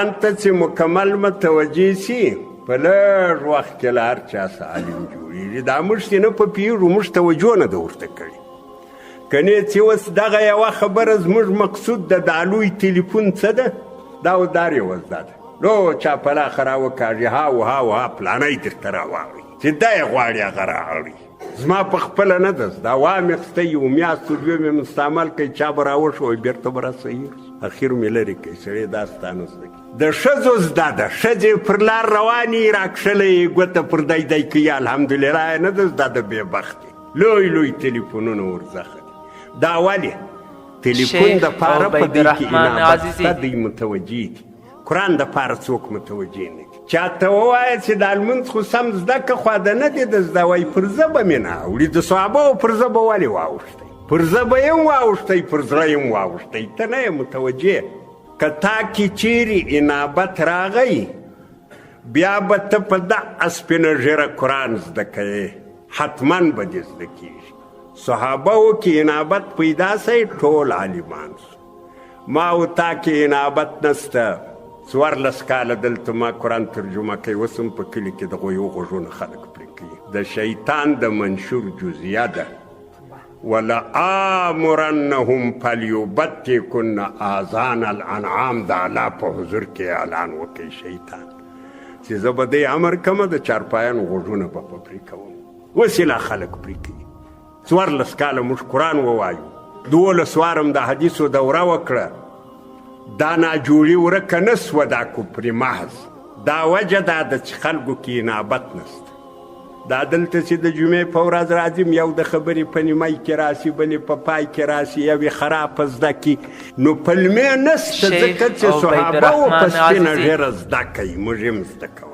قرآن ته چې مکمل متوجه سي، په لږ وخت کې له هر چا څخه عالم جوړېږي. دا موږ چې نه په پوهېږو، موږ توجه نه ده ورته کړې. کنې چې اوس دغه یوه خبره زموږ مقصود ده، دا لوی تلیفون څه ده؟ دا او دار یې زده ده. لو چا په لاخه راوکاږي، هاو هاو ها پلانی درته راواړي، چې دی یې غواړي هغه رااړي. زما په خپله نه ده زده، وامې اخیستی، یو میاشت دوې مې مستعمل کړی، چا به راوښوی، بېرته به راسره هېر شو. اخر مې لرې کړی، سړی دا ستا نه زده کړي. د ښځو زده ده، ښځې پر لار روانې، راکښلی یې ګوته پر دی دی کوي، الحمدلله یې نه ده زده، د بېبختې لوی لوی تلیفونونه ورڅخه دي. دا ولې تلیفون شیخ د پاره په عبید دی کې الرحمن انابت عزیزي. شته، دوی متوجه دي. قرآن د پاره څوک متوجه نه دي. چاته ووایه چې دا لمونځ خو سم زده که، خو د نه دی د زده، وایي پر زبه مې نه اوړي. د صحابه پر زبه ولې واوښتی؟ پر زبه یې هم واوښتی، پر زړه یې هم واوښتی، ته نه یې متوجه. که تا کې چیرې انابت راغی، بیا به ته په دغه سپینه ږیره قرآن زده کوې، حتما به دې زده کېږي. صحابه و کې انابت پیدا سي، ټول عالمان سو. ما او تا کې انابت نسته. 14 کاله دلته ما قرآن ترجمه کوي، اوس هم په کلي کې د غویو غوږونه خلک پرې کوي. د شیطان د منشور جزیه ده، ولآمرنهم فلیبتکن آذان الانعام. د الله په حضور کې اعلان وکړي شیطان چې زه به دی امر کوم، د چارپایانو غوږونه به په پرې کوم. اوس یې لا خلک پرې کوي. 14 کاله موږ قرآن ووایو، 12 وارم د حدیثو دوره وکړه، دا ناجوړي ورکه نه سوه، دا کفري محض. دا وجه دا ده چې خلکو کې انابت نشته. دا دلته چې د جمعې په ورځ راځم، یو د خبرې په نیمای کې راسي، بل په پای کې راسي، یو یې خرابه زده کړي، نو پلمې نشته، شیخ ځکه چې عبید صحابه و په الرحمن سپینه عزیزي. ږیره زده کوي، موږ یې هم زده کوو.